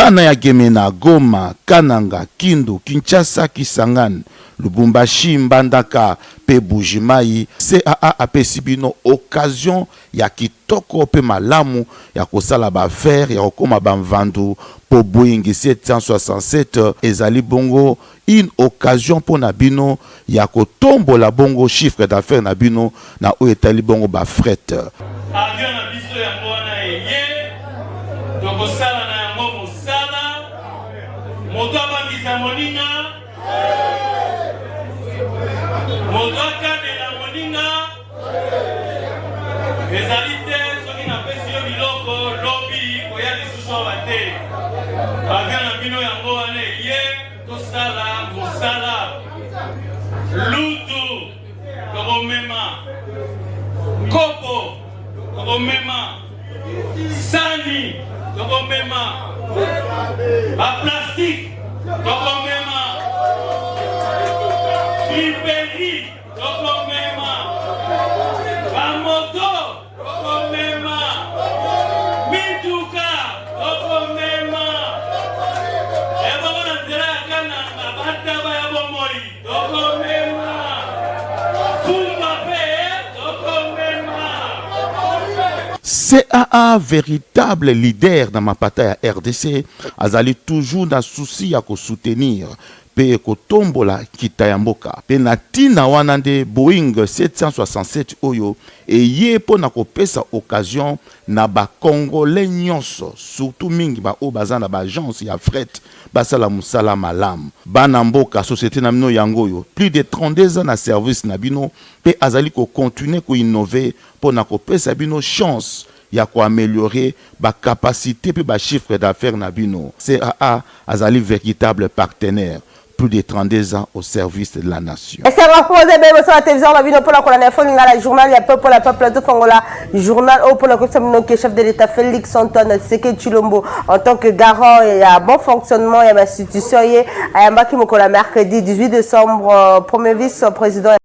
Bana ya Gemena, Goma, Kananga, Kindu, Kinshasa, Kisangani, Lubumbashi, Mbandaka pe Buji-Mayi, CAA apesi bino occasion ya kitoko pe malamu ya kosala ba affaires, ya kokoma ba mvandu po Boeing 767 ezali bongo une occasion mpo na bino ya kotombola bongo chiffre d'affaires na bino na oyo etali bongo ba fret. Avion na biso yango wana eye, tokosala na yango mosala, moto abangisa moninga, moto akanela moninga, ezali te soki napesi yo biloko lobi koya lisusu awa te. Avion na bino yango wana eye, tosala mosala lutu tokomema kopo tokomema sani tokomema baplastike tokomema friperi Tokomema bamoto, tokomema mituka, tokomema ebongo na nzela ya Kananga bataba ya bomoi, tokomema fumba mpe tokomema. CAA veritable leader na mapata ya rdc azali toujours na souci ya ko soutenir mpe ekotombola nkita ya mboka. Mpe na ntina wana nde Boeing 767 oyo eye mpo na kopesa occasion na ba Congolais nyonso, surtout mingi ba oyo baza na ba agences ya fret basala mosala malamu. Bana mboka, societe na bino yango oyo, plus de 32 ans na service na bino mpe azali ko continuer ko innover mpo na kopesa bino chance ya ko ameliorer ba capacites mpe ba chiffres d'affaires na bino. CAA azali veritable partenaire, plus de 32 ans au service de la nation. Esengo mpo boza ebele bosala television na bino mpona kolanda info lingala journal ya peuple ya peuple tofongola journal oyo mpona koyebisa bino ke chef de l'état Félix Antoine Tshisekedi Tshilombo en tant que garant ya bon fonctionnement ya bainstitution ye ayambaki mokolo ya mercredi 18 décembre euh, premier vice président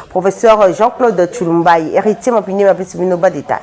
Professeur Jean-Claude Tshilumbayi, héritier Mapine mapesi bino ba détail.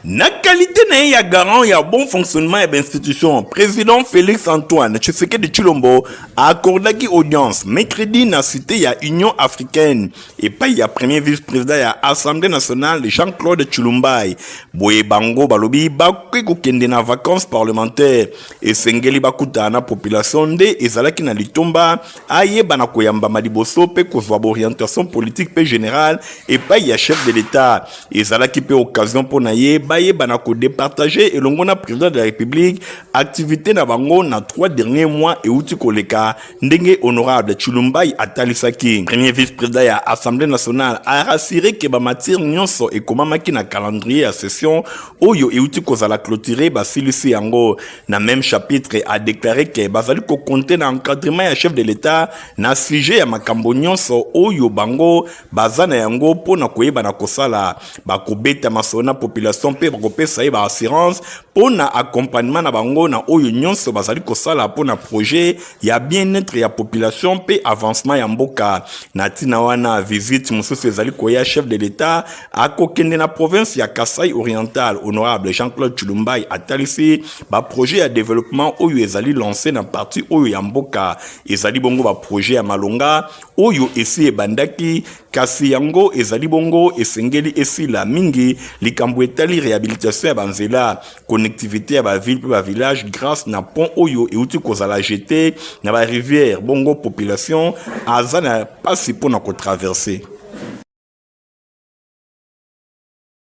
Na qualité na ye ya garant ya bon fonctionnement ya bainstitution, président Félix Antoine Tshisekedi Tshilombo accordaki audience mercredi na cité ya Union africaine epai ya premier vice-président ya Assemblée nationale Jean-Claude Tshilumbayi. Boye bango balobi bakoki kokende na vacances parlementaires, esengeli bakutana na population nde ezalaki na litomba ayeba na koyambama liboso mpe kozwa baorientation politique mpe générale epai ya chef de l'État. Ezalaki mpe occasion mpo na ye bayeba na kodepartage elongo na président de la République activité na bango na 3 derniers mois euti koleka, ndenge honorable Tshilumbayi atalisaki. Premier vice-président ya Assemblée nationale arassuré ke bamatière nyonso ekomamaki na calendrier ya session oyo euti kozala clôturé basilisi yango. Na même chapitre a déclaré que bazali ko compter na encadrement ya chef de l'État na sujet ya makambo nyonso oyo bango baza na yango mpo na koyeba na kosala. Bakobeta masolo na population mpe bakopesa ye ba assurance mpo na accompagnement na bango na oyo nyonso bazali kosala mpo na projet ya bien-être ya population mpe avancement ya mboka. Na ntina wana, visite mosusu ezali koya, chef de l'État akokende na province ya Kasai Oriental. Honorable Jean-Claude Tshilumbayi atalisi ba projet ya développement oyo ezali lancé na partie oyo ya mboka. Ezali bongo ba projet ya malonga oyo esi ebandaki, kasi yango ezali bongo esengeli esila mingi likambo etali réhabilitation ya banzela, connectivité ya ba ville mpe ba village grâce na pont oyo euti kozala jeté na ba rivière, bongo population aza na pasi mpo na kotraverse.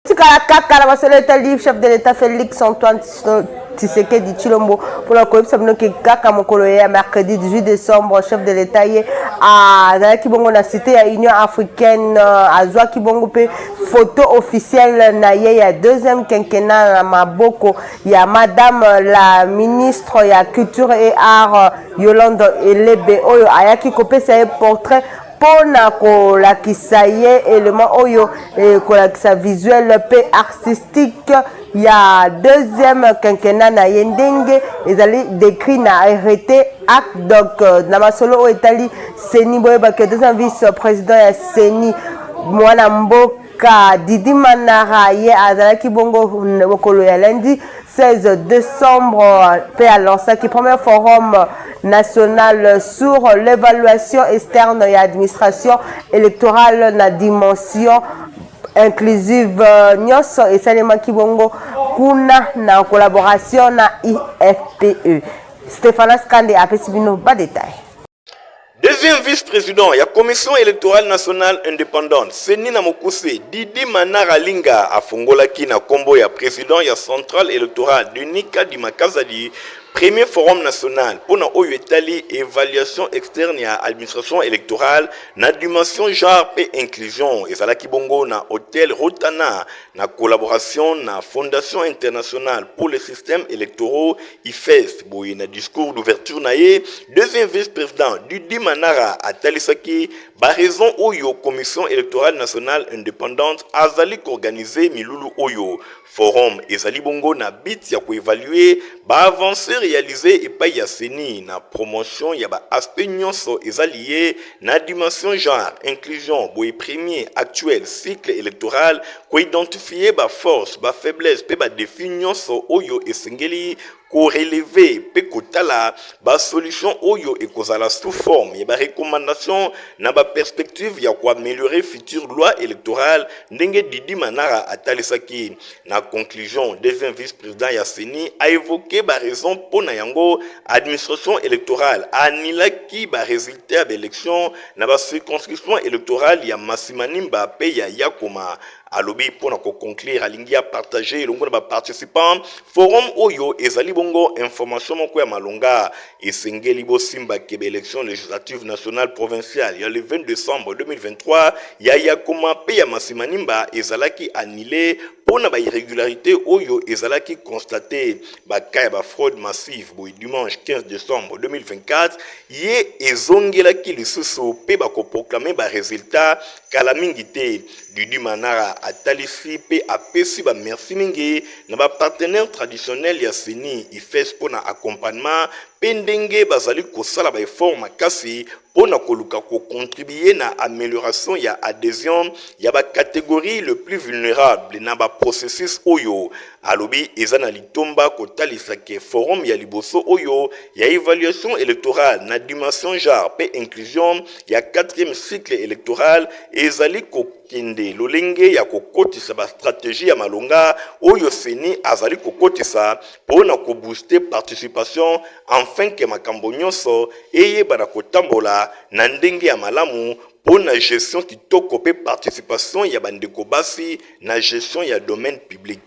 Tikala kaka na masolo etali chef de l'État Félix Antoine Tshisekedi Tshilombo mpona koyebisa bino ke kaka mokolo ya mercredi 18 décembre chef de l'État ye azalaki bongo na cité ya Union africaine, azwaki bongo mpe photo officielle na ye ya deuxième quinquennat na maboko ya madame la ministre ya culture et art Yolande Elebe oyo ayaki kopesa ye portrait mpo na kolakisa ye element oyo ekolakisa visuel mpe artistique ya deuxième quinquennat na ye ndenge ezali décrit na arrêté acte. Donc na masolo oyo etali CENI, boyebaki deuxième vice président ya CENI, mwana mboka koleka. Didi Manara ye azalaki bongo mokolo ya lundi 16 décembre mpe alansaki premier forum national sur l'évaluation externe ya administration électorale na dimension inclusive. Nyonso esalemaki bongo kuna na collaboration na IFPE. Stéphanas Kande apesi bino badétail. Deuxième vice-président ya Commission électorale nationale indépendante, CENI na mokuse, Didi Manara Linga, afungolaki na kombo ya président ya centrale électorale Denis Kadima Kazadi premier forum national mpona oyo etali évaluation externe ya administration électorale na dimension genre mpe inclusion. Ezalaki bongo na hôtel Rotana, na collaboration na Fondation internationale pour les systèmes électoraux, IFES. Boye, na discours d'ouverture na ye, deuxième vice-président Didi Manara atalisaki baraison oyo Commission électorale nationale indépendante azali koorganiser milulu oyo. Forum ezali bongo na but ya koévaluer baavancées réalisées epai ya CENI na promotion ya baaspect nyonso eza lié na dimension genre, inclusion. Boye, premier actuel cycle électoral, koidentifier baforce, bafaiblesse mpe badéfi nyonso oyo esengeli korelever mpe kotala basolution oyo ekozala sous forme ya barecommandation na baperspective ya koaméliorer future loi électorale, ndenge Didi Manara atalisaki. Na conclusion, deuxième vice-président ya CENI aévoquer baraison mpo na yango administration électorale anilaki barésultat ya baélection na bacirconscription électorale ya Masimanimba mpe ya Yakoma. Alobi mpo na koconclure, alingi apartager elongo na baparticipant forum oyo ezali bongo information moko ya malonga. Esengeli bosimbake baélection législative nationale, provinciale ya le 20 décembre 2023 ya Yakoma mpe ya Masimanimba ezalaki annulé mpo na bairrégularité oyo ezalaki constaté, bacas ya bafraude massive. Boye, dimanche 15 décembre 2024 ye ezongelaki lisusu mpe bakoproclamer baresultat kala mingi te. Didi Manara atalisi mpe apesi bamerci mingi na bapartenaire traditionnel ya CENI, IFES, mpo na accompagnement mpe ndenge bazali kosala baeffort makasi mpo na koluka kocontribuer na amélioration ya adhésion ya bacatégorie le plus vulnérable na baprocessus oyo. Alobi eza na litomba kotalisa ke forum ya liboso oyo ya évaluation électorale na dimension genre mpe inclusion ya 4e cycle électoral ezali kokende lolenge ya kokotisa bastratégie ya malonga oyo CENI azali kokotisa mpo na kobooster participation, afin ke makambo nyonso eyebana kotambola na ndenge ya malamu mpo na gestion kitoko mpe participation ya bandeko basi na gestion ya domaine public.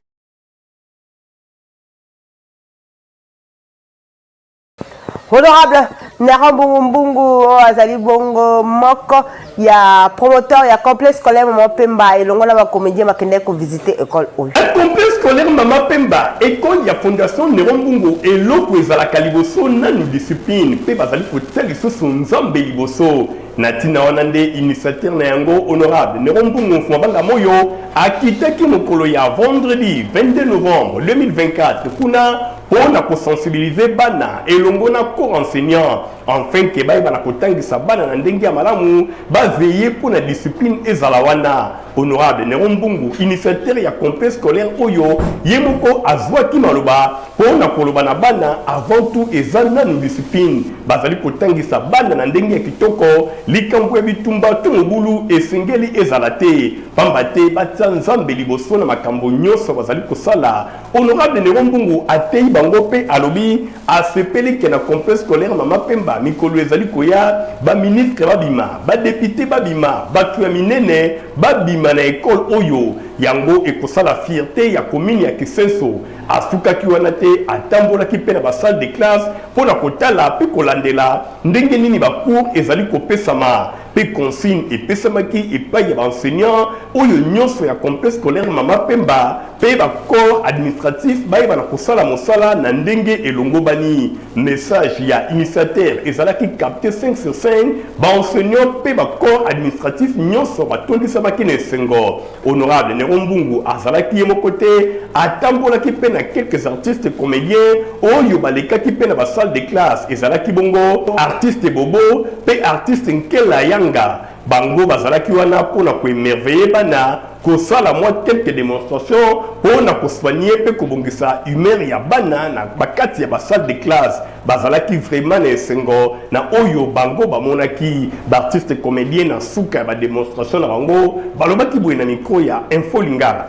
Honorable Nera Mbungu Mbungu oyo azali bongo moko ya promoteur ya complexe scolaire Mama Pemba, elongo na bacomédien bakendaki kovisiter école oyo. Complexe scolaire Mama Pemba, école ya Fondation Nero Mbungu, eloko ezalaka liboso nanu discipline, mpe bazali kotia lisusu Nzambe liboso. Na ntina wana nde initiateur na yango, honorable Nero Mbungu Mfuma Banga Moyo, akitaki mokolo ya vendredi 22 novembre 2024 kuna mpo na kosensibiliser bana elongo na corps enseignant, afin ke bayeba na kotangisa bana na ndenge ya malamu, baveiller mpo na discipline ezala wana. Honorable Nero Mbungu, initiateur ya complexe scolaire oyo, ye moko azwaki maloba mpo na koloba na bana: avant tout eza nanu discipline. Bazali kotangisa bana na ndenge ya kitoko. Likambo ya bitumba to mobulu esengeli ezala te, pamba te batia Nzambe liboso na makambo nyonso bazali kosala. Honorable Nero Mbungu ateyi bango mpe alobi asepeli ke na complexe scolaire Mama Pemba, mikolo ezali koya, baministre babima, badéputé babima, bato ya minene babima na ekole oyo. Yango ekosala fierté ya commune ya Kisenso. Asukaki wana te, atambolaki mpe na basalle de classe mpo na kotala mpe kolandela ndenge nini bacours ezali kopesama, mpe consigne epesamaki epai ya baenseignant oyo nyonso ya complexe scolaire Mama Pemba mpe bacorps administratif bayeba na kosala mosala na ndenge elongobani. Message ya initiateur ezalaki capté 5 sur 5. Baenseignant mpe bacorps administratif nyonso batondisamaki na esengo. Honorable Nero Mbungu azalaki ye moko te, atambolaki mpe na quelques artistes comédiens oyo balekaki mpe na basalle de classe. Ezalaki bongo artiste Bobo mpe artiste Nkela Yanga. Bango bazalaki wana mpona koémerveiller bana. kosala mwa quelques demonstrations mpo na kosoigner mpe kobongisa humeur ya bana na bakati ya ba salle de classe. Bazalaki vraiment na esengo na oyo bango bamonaki. Ba artistes comediens na suka ya ba demonstrations na bango balobaki boye na micro ya Info Lingala.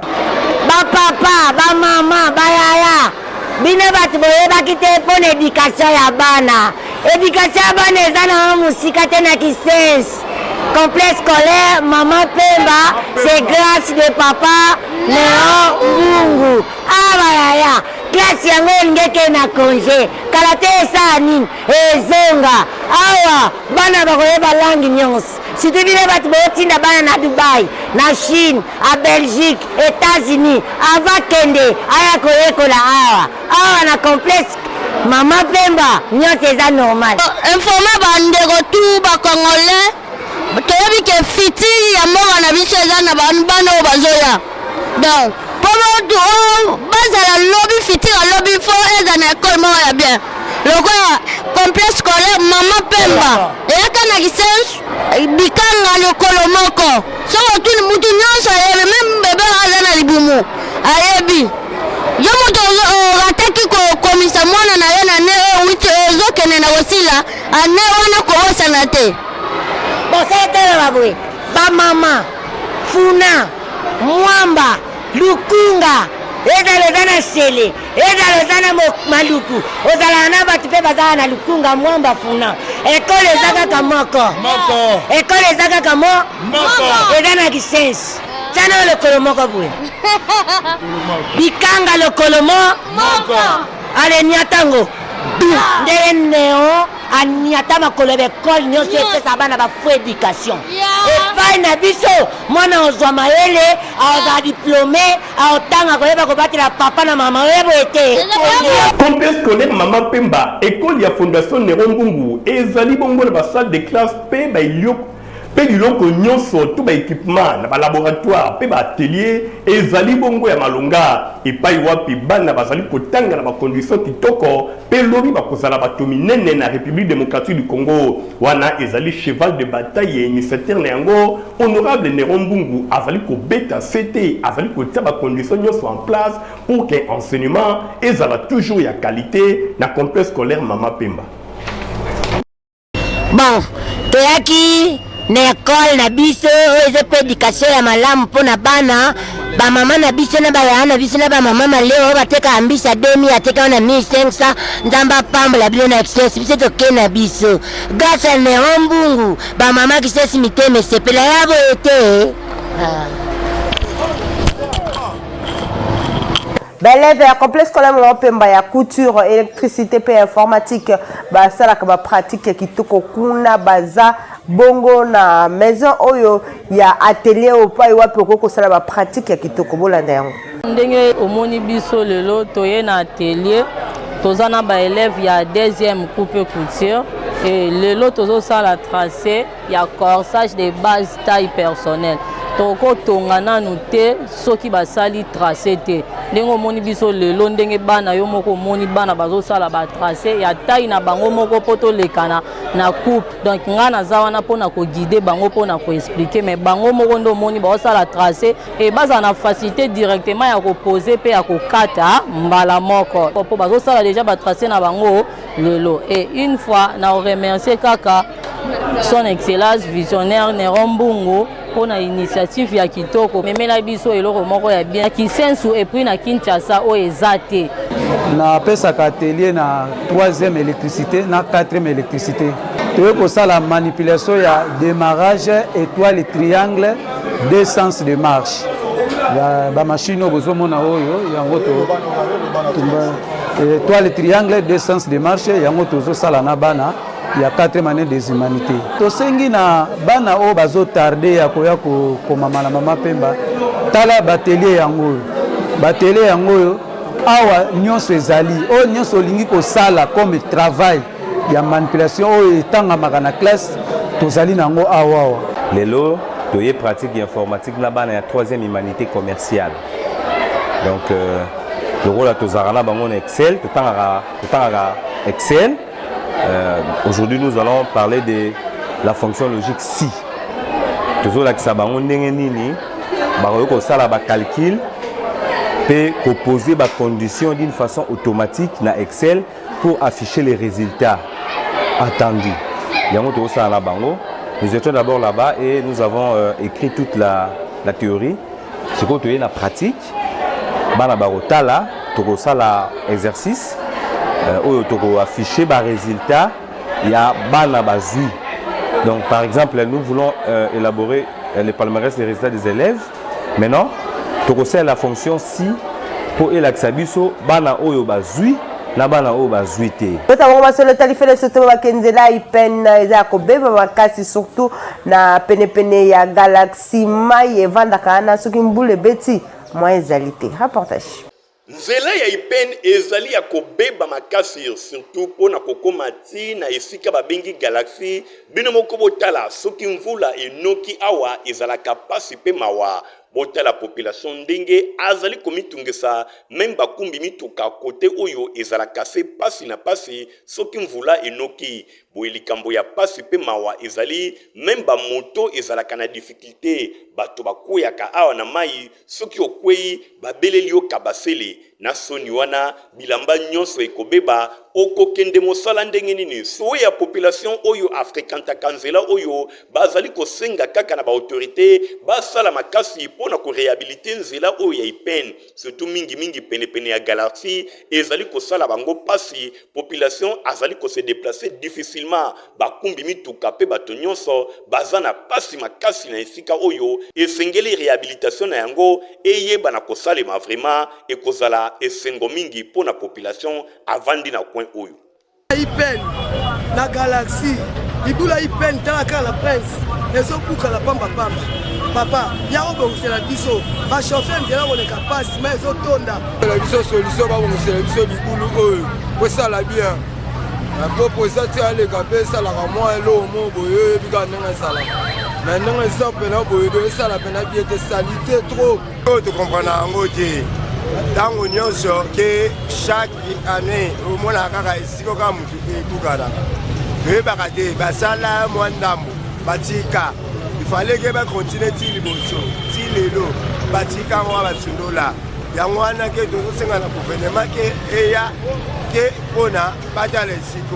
Ba papa, ba mama, ba yaya, bino bato boyebaki te mpo na education ya bana. Education ya bana eza na mosika te na Kisense. Complexe scolaire Maman Pemba, c'est grâce de papa Léon Mbungu. Ah ba yaya, classe yango elingi ekende na congé kala te, esala nini? Ezonga awa, bana bakoyeba langue nyonso. Surtout bino bato botinda bana na Dubai, na Chine, a Belgique, États-Unis, ava kende aya koyekola awa awa na complexe Mama Pemba, nyonso eza normal. Informe bandeko tu bacongolais, toyebi ke futur ya mboka na biso eza na bana oyo bazoya. Donc mpo oyo bazala lobi, futur ya lobi fo eza na ekole moko ya bien lokola complexe scolaire Mama Pemba, eyaka na Kisensu, bikanga lokolo moko. Soki otuni mutu nyonso ayebi, même bébé aza na libumu ayebi. Yo moto orataki kokomisa mwana na yo na ne oyo witi ozokende na kosila ane wana, kobosana te. Bosala boye, bamama funa mwamba lukunga, ezala oza na Sele, ezala oza na Maluku, ozalaka na bato mpe bazala na Lukunga, Mwamba, funa, ekole eza kaka moko, ekole eza kaka mo eza na Kisense. Tiana lokolo moko boye, bikanga lokolo mo ale niatango ndenge Neo aniata makolo ya baekole nyonso. Epesa bana bafo éducation epai na biso. Mwana ozwa mayele, azala diplômé, aotanga koyeba kobatela papa na mama, oyebo ete. Complexe scolaire Mama Pemba, école ya Fondation Nero Mbungu, ezali bongo na basalle de classe mpe bailioko mpe biloko nyonso to baéquipement na balaboratoire mpe baatelier ezali bongo ya malonga, epai wapi bana bazali kotanga na bacondition kitoko mpe lobi bakozala bato minene na République démocratique du Congo. Wana ezali cheval de bataille ya initiateur na yango, honorable Nero Mbungu. Azali kobeta sete, azali kotia bacondition nyonso en place pour que enseignement ezala toujours ya qualité na complexe scolaire Mama Pemba. Bon, toyaki na ekole na biso oyo eza mpe éducation ya malamu mpona bana. Bamama na biso na bayaya na biso na bamama maleo oyo batekaka mbisi ya 2000, atekaka na 1500. Nzambe apambola bino na Kisesi. Biso tokei na biso grâce ya Nero Mbungu. Bamama Kisesi, mitema esepela ya boye te, ah. Baélève ya complexe scolaire Mama Pemba ya couture, électricité mpe informatique basalaka bapratique ya kitoko kuna. Baza bongo na maison oyo ya atelier opai wapi okoki kosala bapratique ya kitoko. Bolanda yango. Ndenge omoni biso lelo, toye na atelier, toza na baélève ya deuxième coupe couture e lelo tozosala tracé ya corsage de base taille personnelle. Tokotonga nanu te soki basali tracé te. Ndenge omoni biso lelo, ndenge bana yo moko omoni, bana bazosala batracé ya taille na bango moko mpo tolekana na coupe. Donc ngai naza wana mpona koguide bango, mpona koexpliquer, mais bango moko nde omoni baosala tracé e bazala na facilité directement ya kopose mpe ya kokata mbala moko, mpo bazosala déjà batracé na bango lelo. Et une fois na remercier kaka Son Excellence visionnaire Neron Mbungu mpona initiative ya kitoko memela biso eloko moko ya bien na Kisensu et puis na Kinshasa oyo eza te. Napesaka atelier na 3e électricité na 4e électricité. Toyei kosala manipulation ya démarrage étoile, triangle, deux sens de marche. Bamachine oyo bozomona oyo, yango étoile, triangle, deux sens de marche, yango tozosala na bana ya 4e année des humanités. Tosengi na bana oyo bazotarde ya koya kokomama na Mama Pemba, tala baatelier yango oyo, baatelier yango oyo awa nyonso ezali oyo nyonso olingi kosala comme travail ya manipulation oyo etangamaka na classe, tozali nango awa awa. Lelo toye pratique ya informatique na bana ya 3e humanité commerciale. Donc lokola tozalaka na bango na Excel, totangaka Excel, aujourd'hui nous allons parler de la fonction logique si. Tozolakisa bango ndenge nini Bakoki kosala ba calcul mpe koposer ba conditions d'une façon automatique na Excel pour afficher les résultats attendus. Yango tokosala na bango. Nous étions d'abord là-bas et nous avons euh, écrit toute la, la théorie. Sikoyo toye na pratique, bana bakotala, tokosala exercice euh, oyo tokoaffiche ba résultats ya bana bazwi. Donc par exemple, nous voulons euh, élaborer euh, le palmarès des résultats des élèves. Maintenant, tokosala la fonction si mpo elakisa biso bana oyo bazwi na bana oyo bazwi te. Beta bango masolo etali fele soto bakenzela ipene eza ya kobeba makasi surtout na penepene ya galaxie mai evandaka wana soki mbula ebeti mwa ezali te. Reportage. Nzela ya Ipene ezali ya kobeba makasi surtout mpo na kokoma ti na esika babengi Galaxie, bino moko botala soki mvula enoki awa ezalaka pasi pe mawa, botala population ndenge azali komitungisa meme bakumbi mituka cote oyo ezalaka se pasi na pasi soki mvula enoki, boye likambo ya pasi pe mawa ezali meme ba moto ezalaka na difficulte, bato bakweyaka awa na mayi Soki okweyi, babeleli yo kabasele. Na soni wana, bilamba nyonso ekobeba, okokende mosala ndenge nini? Souhait ya population oyo a frequentaka nzela oyo, bazali kosenga kaka na ba autorites basala makasi mpo na ko rehabiliter nzela oyo ya Ipene, surtout mingi mingi pene pene ya Galaxie, ezali kosala bango pasi, population azali ko se deplacer difficilement. Bakumbi mituka pe bato nyonso baza na pasi makasi na esika oyo esengeli rehabilitation na yango eyebana kosalema vraiment ekozala esengo mingi po na population avandi na coin oyo. Ipen na galaxie libula ipen tala kaka na prince ezobukana pamba pamba papa ya kobongisela biso bachauffeur nzela koleka pasi ma ezotonda biso solution babongisela biso libulu oyo kosala bien Propre eza ti aleka mpe esalaka mwa eloko moko boye oyebi kaka ndenge ezalaka me ndenge eza mpena boye do esala mpena bien te salite trop oyo tokomprena yango te ntango nyonso ke chaque année omonaka kaka esika kaka motu ebukanaka toyebaka te basala mwa ndambo batika ifale ke bakontinue ti liboso ti lelo batika yango basundola yango wana ke tozosenga na gouvernement ke eya ke mpona batala esiko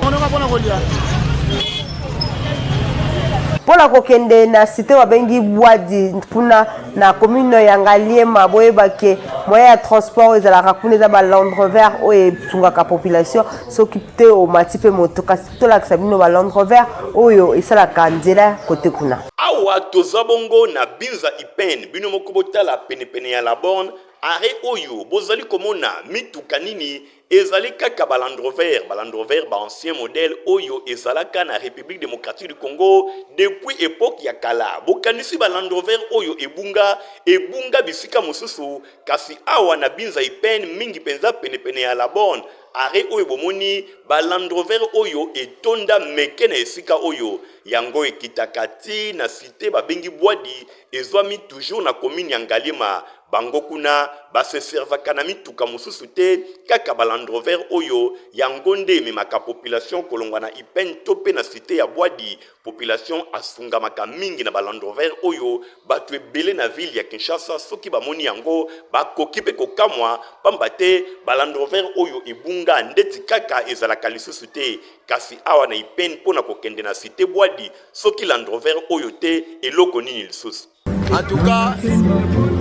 mpo na kokende na site babengi bwadi kuna na commune ya ngaliema boyeba ke moyen ya transport ezalaka kuna eza ba land rover oyo esungaka population soki te omati mpe moto kasi tolakisa bino ba land rover oyo esalaka nzela kote kuna. Awa toza bongo na Binza Ipen, bino moko botala penepene ya la borne, arret oyo bozali komona mituka nini Ezali kaka ba Landrover, ba Landrover ba ancien modèle oyo ezalaka na Republique Democratique du Congo depuis epoque ya kala. Bokanisi ba Landrover oyo ebunga, ebunga bisika mosusu, kasi awa na Binza Ipene mingi penza penepene ya la borne, arret oyo bomoni ba Landrover oyo etonda meke na esika oyo. Yango ekitaka ti na cite babengi Bwadi, ezwami toujours na commune ya Ngaliema. Bango kuna ba se servaka na mituka mosusu te, kaka ba Landrover oyo, yango nde ememaka population kolongwa na Ipene to pe na cite ya Bwadi. Population asungamaka mingi na ba Landrover oyo, batu ebele na ville ya Kinshasa soki bamoni yango bakoki pe kokamwa, pamba te ba Landrover oyo ebunga ndeti kaka ezalaka lisusu te. Kasi awa na Ipene po na kokende na cite Bwadi, soki Landrover oyo te, eloko nini lisusu? En tout cas,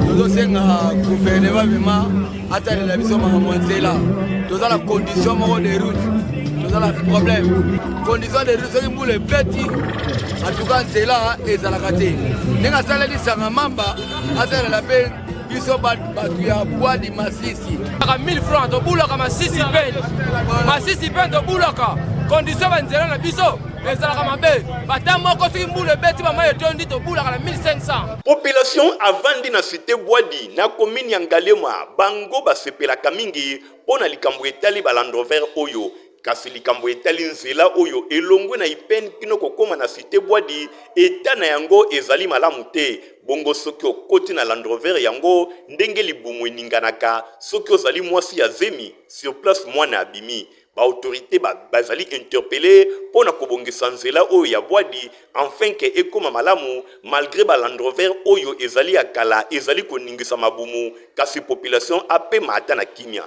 tozosenga gouvernement vraiment atalela biso makambo ya nzela. Toza na condition moko de route, toza na problème. Condition de route soki mbula ebeti, en tout cas nzela ezalaka te. Ndenge asaleli sanga mamba, asalela mpe biso bato ya bwadi masisi. 1000 francs tobulaka masisi mpe masisi mpe tobulaka condition banzela na biso ezalaka mabe bata moko soki mbula ebeti bamai etondi tobulaka na 1500. Population avandi na cite Bwadi na commune ya Ngaliema bango basepelaka mingi mpo na likambo etali ba Landrover oyo. Kasi likambo etali nzela oyo elongwe na Ipene kino kokoma na cite Bwadi, etat na yango ezali malamu te. Bongo soki okoti na Landrover yango ndenge libumu eninganaka soki ozali mwasi ya zemi, sur place mwana abimi. Ba autorites ba bazali interpeller mpo na kobongisa nzela oyo ya Bwadi enfin que ekoma malamu malgre ba Landrover oyo ezali ya kala ezali koningisa mabumu kasi population apema ata na kimia.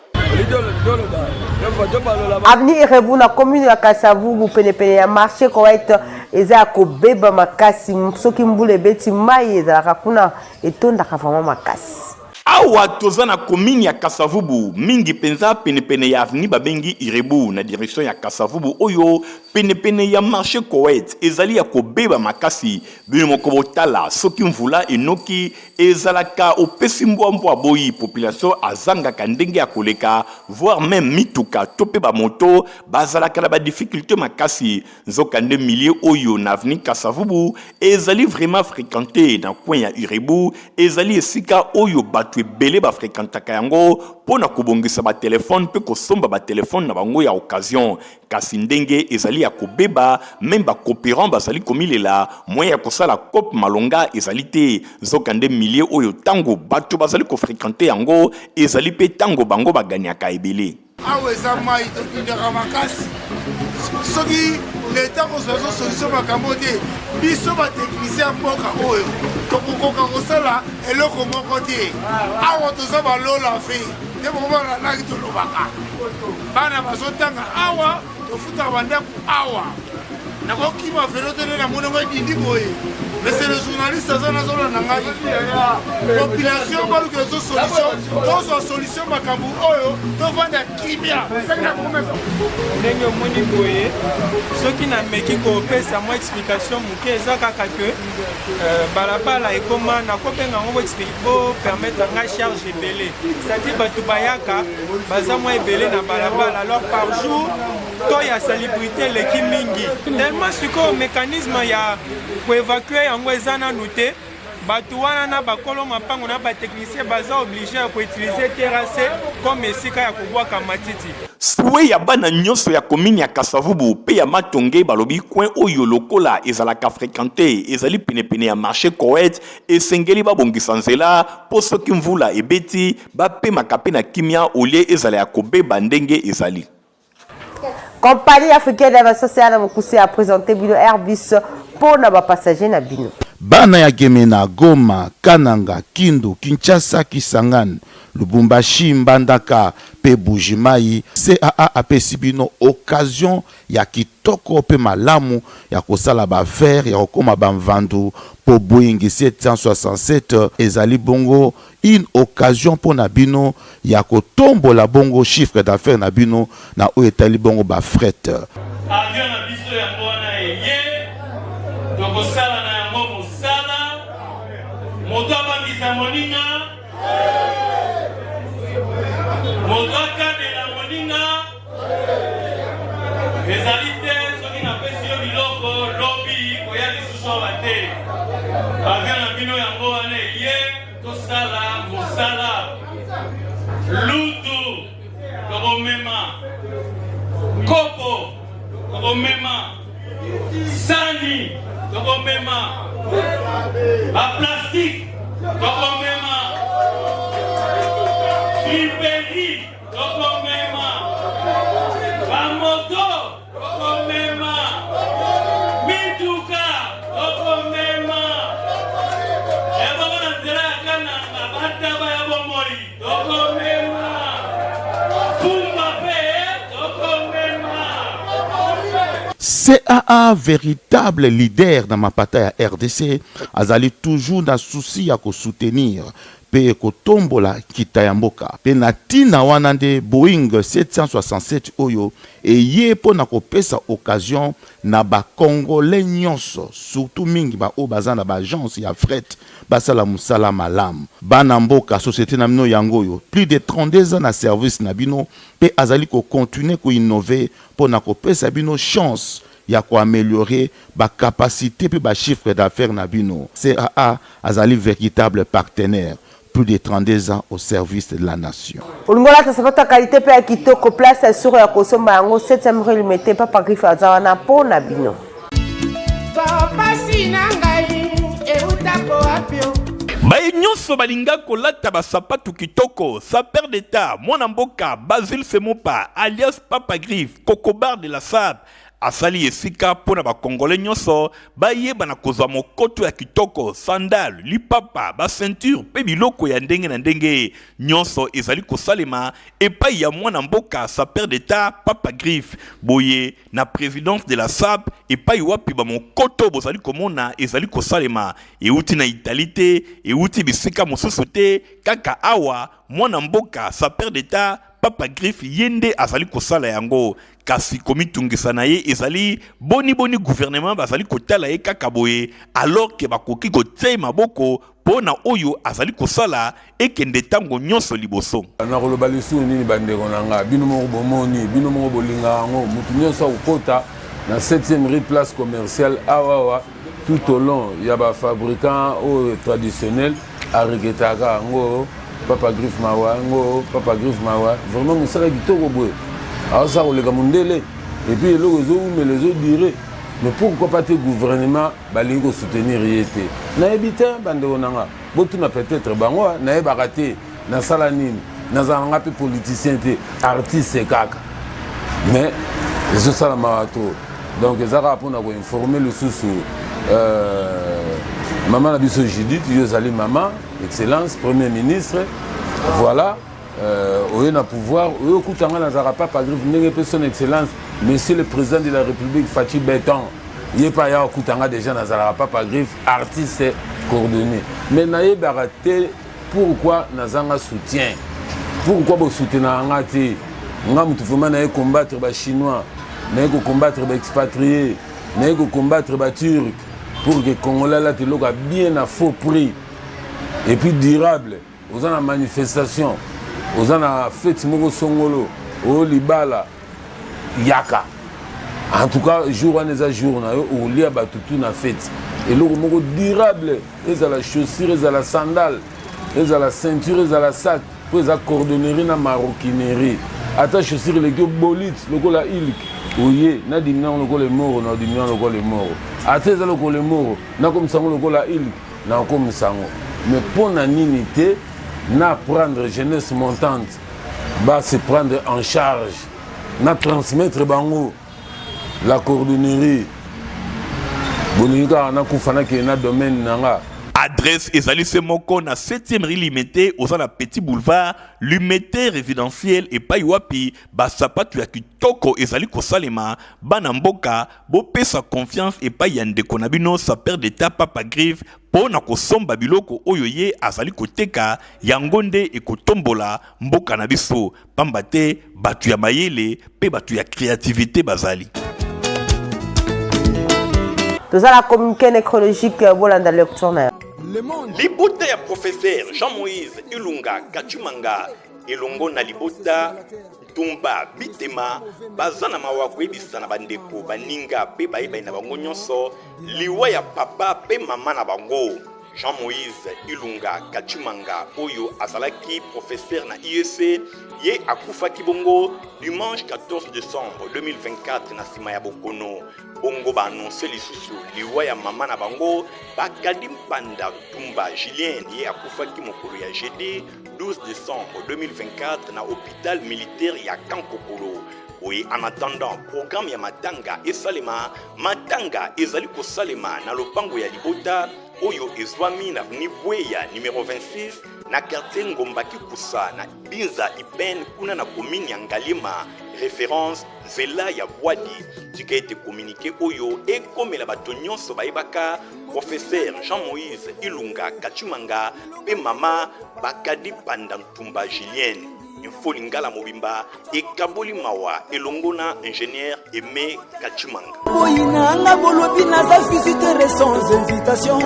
Avenue Irebu na commune ya Kasavubu penepene ya marché Koweït eza ya kobeba makasi soki mbula ebeti mai ezalaka kuna etondaka vraiment makasi. Awa toza na commune ya Kasa-Vubu, mingi penza penepene ya avenue babengi Irebu na direction ya Kasa-Vubu oyo penepene ya marche Koweït ezali ya kobeba makasi, bino moko botala soki mvula enoki ezalaka opesi mbwa mbwa aboyi, population azangaka ndenge ya koleka voir meme mituka to pe ba moto bazalaka na ba difficulte makasi. Nzokande milieu oyo na avenue Kasa-Vubu ezali vraiment frequente na coin ya Irebu, ezali esika oyo batu ebele ba frequentaka yango mpo na kobongisa ba telephone mpe kosomba ba telephone na bango ya occasion. Kasi ndenge ezali ya kobeba, meme ba cooperants bazali komilela, moyen ya kosala coop malonga ezali te. Nzokande milieu oyo tango batu bazali ko frequenter yango, ezali mpe tango bango ba gagnaka ebele. Awa eza mai tobundaka makasi soki leta kozwa zo solution makambo te biso batechnicien ya mboka oyo tokokoka kosala eloko moko te awa toza balola fe nde bokobalalaki tolobaka bana bazotanga awa tofutaka bandako awa nakokima velo te nde namoni yango edindi boye monsieur le journaliste aza nazolanda ngai population baluka ezo solution tozwa solution makambo oyo tovanda kimia ndenge omoni boye soki nameki kopesa mwa explication moke eza kaka ke euh, balabala ekoma nakobenga yango bopermettre ngai charge ebele c'est-à-dire bato bayaka baza mwa ebele na balabala alors par jour to ya salubrité eleki mingi tellement sikoyo mécanisme ya koevacue yango eza nanu te bato wana na bakolo mapango na batechnicien baza oblige ya koutilize terrasse comme esika ya kobwaka matiti. Souhait ya bana nionso ya commune ya Kasa-Vubu pe ya Matonge balobi coin oyo lokola ezalaka frequente ezali pene pene ya marche Koweït esengeli babongisa nzela po soki mvula ebeti bapemaka pe na kimia au lieu ezala ya kobeba ndenge ezali. Compagnie africaine d'aviation CA na mokuse a présenter bino Airbus mpo na ba passagers na bino. Bana ya Gemena, Goma, Kananga, Kindu, Kinshasa, Kisangani, Lubumbashi, Mbandaka mpe Buji-Mayi, CAA apesi bino occasion ya kitoko mpe malamu ya kosala ba affaires, ya kokoma ba mvandu mpo Boeing 767 ezali bongo une occasion mpo na bino ya kotombola bongo chiffre d'affaires na bino na oyo etali bongo ba fret. Avion na biso yango wana eye, tokosala na yango mosala, moto abangisa moninga, moto akanela moninga, Ezali te soki napesi yo biloko lobi koya lisusu awa te. Avion na bino yango wana eye, tosala mosala. Lutu tokomema, kopo tokomema, sani tokomema, baplastike tokomema, friperi Tokomema bamoto, tokomema mituka, tokomema ebongo na nzela ya Kananga bataba ya bomoi, tokomema fumba mpe tokomema. CAA veritable leader na mapata ya rdc azali toujours na souci ya ko soutenir mpe ekotombola nkita ya mboka. Mpe na ntina wana nde Boeing 767 oyo eye mpo na kopesa occasion na ba Congolais nyonso, surtout mingi ba oyo baza na ba agences ya fret basala mosala malamu. Bana mboka, societe na bino yango oyo, plus de 32 ans na service na bino mpe azali ko continuer ko innover mpo na kopesa bino chance ya ko ameliorer ba capacites mpe ba chiffres d'affaires na bino. CAA azali veritable partenaire, plus de 32 ans au service de la nation. Olingi olata sapato ya qualite mpe ya kitoko, place ya sure ya kosomba yango 7e rue Limete, Papa Griffe aza wana mpo na bino. Pasi na ngai eutako wapi o? Baye nyonso balinga kolata ba sapatu kitoko, sapeur d'etat, mwana mboka Basile Semopa alias Papa Griffe, Kokobar de la Sape, asali esika mpo na ba Congolais nyonso bayeba na kozwa mokoto ya kitoko, sandale, lipapa, ba ceinture mpe biloko ya ndenge na ndenge. Nyonso ezali kosalema epai ya mwana mboka sapeur d'etat Papa Griffe. Boye na presidence de la SAP epai wapi ba mokoto bozali komona ezali kosalema euti na Italie te, euti bisika mosusu te, kaka awa mwana mboka sapeur d'etat Papa Griffe ye nde azali kosala yango. Kasi komitungisa na ye ezali boni boni gouvernement bazali kotala ye kaka boye alors que bakoki kotia ye maboko mpo na oyo azali kosala ekende ntango nyonso liboso. Nakoloba lisusu nini bandeko na nga? Bino moko bomoni, bino moko bolingaka yango. Moto nyonso akokota na 7e rue place commerciale awa awa tout au long ya ba fabricants oyo traditionnel aregretaka yango papa griffe mawa yango papa griffe mawa vraiment mosala kitoko boye aosala koleka mondele epuis eloko ezowumela ezodure mais pourquoi pas te gouvernement balingi kosoutenir ye te nayebi te bandeko na nga botuna peut-être bango nayebaka te nasala nini nazala nga mpe politicien te artiste kaka mais ezosalamaka to donc eza kaka mpona koinforme lisusu euh, mama na biso judith yo ozali mama excellence premier ministre voilà euh, oye na pouvoir oye okuta nga nazalaka papa griffe ndenge mpe son excellence monsieur le président de la république faci beton ye mpe aya okuta nga déjà nazalaka papa griffe artiste coordonné mais nayebaka te pourquoi nazanga soutien pourquoi bosoutenaka nga te nga motu vraiment naye combattre bachinois naye kocombattre baexpatrie naye kocombattre baturc pour que congolais alata eloko ya bien na faux prix et puis durable oza na manifestation oza na fete moko songolo oyo libala yaka en tout cas jour wana eza jour na yo okolia bato tu na fete eloko moko durable ezala chaussure ezala sandale ezala ceinture ezala sac mpo eza cordonnerie na maroquinerie ata chaussure eleki yo bolite lokola ilk oye nadimi nango lokola emoro na odimi nango lokola emoro ata eza lokola emoro nakomisa yango lokola ilk nakokomisa yango mais mpo na nini te na prendre jeunesse montante ba se prendre en charge na transmettre bango la cordonnerie bolingi kaka nakufa nakende na domaine na nga Adresse ezali se moko na 7e rue Limete, oza na Petit Boulevard, Limete résidentiel epai wapi ba sapatu ya kitoko ezali kosalema. Bana mboka bopesa confiance epai ya ndeko na bino sapeur d'etat Papa Griffe mpo na kosomba biloko oyo ye azali koteka, yango nde ekotombola mboka na biso, pamba te bato ya mayele mpe bato ya creativite bazali. Toza na communiqué nécrologique bolanda lecture na Libota ya professeur Jean-Moïse Ilunga Kachimanga elongo na libota Ntumba Bitema baza na mawa koyebisa na bandeko, baninga mpe bayebani na bango nyonso liwa ya papa mpe mama na bango Jean-Moïse Ilunga Kachimanga oyo azalaki professeur na IEC. Ye akufaki bongo dimanche 14 décembre 2024 na nsima ya bokono. Bongo ba annonce lisusu liwa ya mama na bango Bakadi Mpanda Ntumba Julien, ye akufaki mokolo ya jeudi 12 décembre 2024 na hôpital militaire ya Kankokolo. Boye en attendant programme ya matanga esalema, matanga ezali kosalema na lopango ya libota oyo ezwami na avenue Bweya numero 26 na quartier Ngomba Kikusa na Binza Ipen kuna na commune ya Ngaliema, référence nzela ya Bwadi. Tika ete communiqué oyo ekomela bato nyonso bayebaka professeur Jean-Moïse Ilunga Kachimanga mpe mama Bakadi Panda Ntumba Julienne. Info Lingala mobimba ekaboli mawa elongo na ingénieur Aimé Kachimanga. Boyi na nga bolobi naza visiteur sans invitation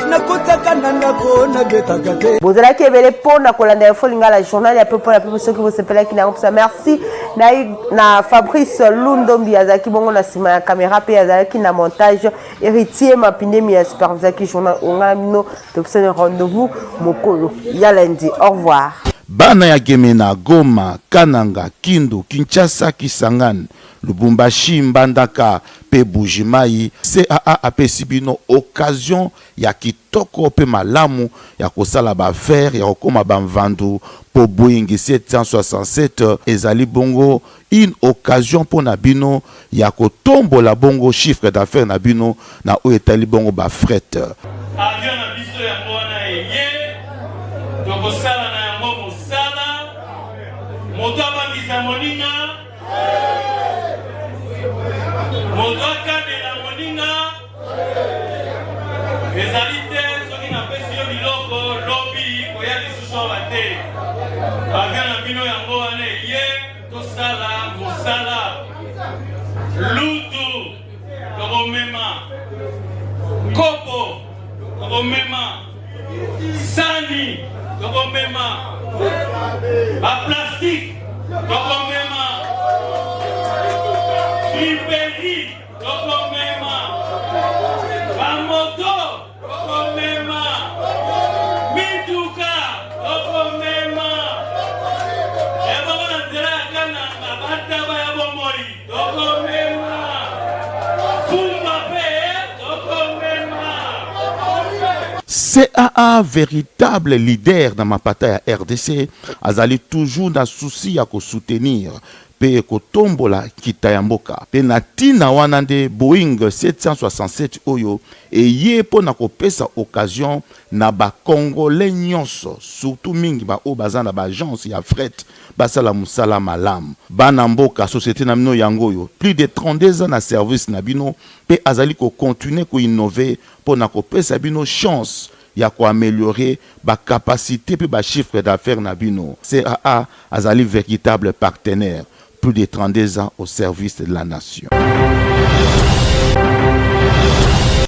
nakotaka na ndako nabetaka te. Bozalaki ebele mpo na kolanda Info Lingala journal ya pepo na pepo. Soki bosepelaki na yango pesa merci na, na Fabrice Lundombi azalaki bongo na nsima ya kamera mpe azalaki na montage, Héritier Mapindemi ya supervisaki journal. Onga na bino topesani rendez-vous mokolo ya lundi. Au revoir. Bana ya Gemena, Goma, Kananga, Kindu, Kinshasa, Kisangani, Lubumbashi, Mbandaka pe Buji-Mayi, CAA apesi bino occasion ya kitoko pe malamu ya kosala ba affaires, ya kokoma ba mvandu po Boeing 767 ezali bongo une occasion mpo na bino ya kotombola bongo chiffre d'affaires na bino na oyo etali bongo ba fret. Avion na biso yango wana eye, tokosala na yango mosala, moto abangisa moninga, moto akanela moninga, Ezali te soki napesi yo biloko lobi koya lisusu awa te. Avion na bino yango wana eye, tosala mosala. Lutu tokomema, kopo tokomema, sani tokomema, baplastike tokomema, friperi Tokomema ba moto, tokomema mituka, tokomema ebongo na nzela ya Kananga bataba ya bomoi, tokomema fumba pe tokomema. CAA veritable leader na mapata ya rdc azali toujours na souci ya ko soutenir mpe ekotombola nkita ya mboka. Mpe na ntina wana nde Boeing 767 oyo eye mpo na kopesa occasion na ba Congolais nyonso, surtout mingi ba oyo baza na ba agences ya fret basala mosala malamu. Bana mboka, societe na bino yango oyo, plus de 32 ans na service na bino mpe azali ko continuer ko innover mpo na kopesa bino chance ya ko ameliorer ba capacites mpe ba chiffres d'affaires na bino. CAA azali veritable partenaire, plus de 32 ans au service de la nation.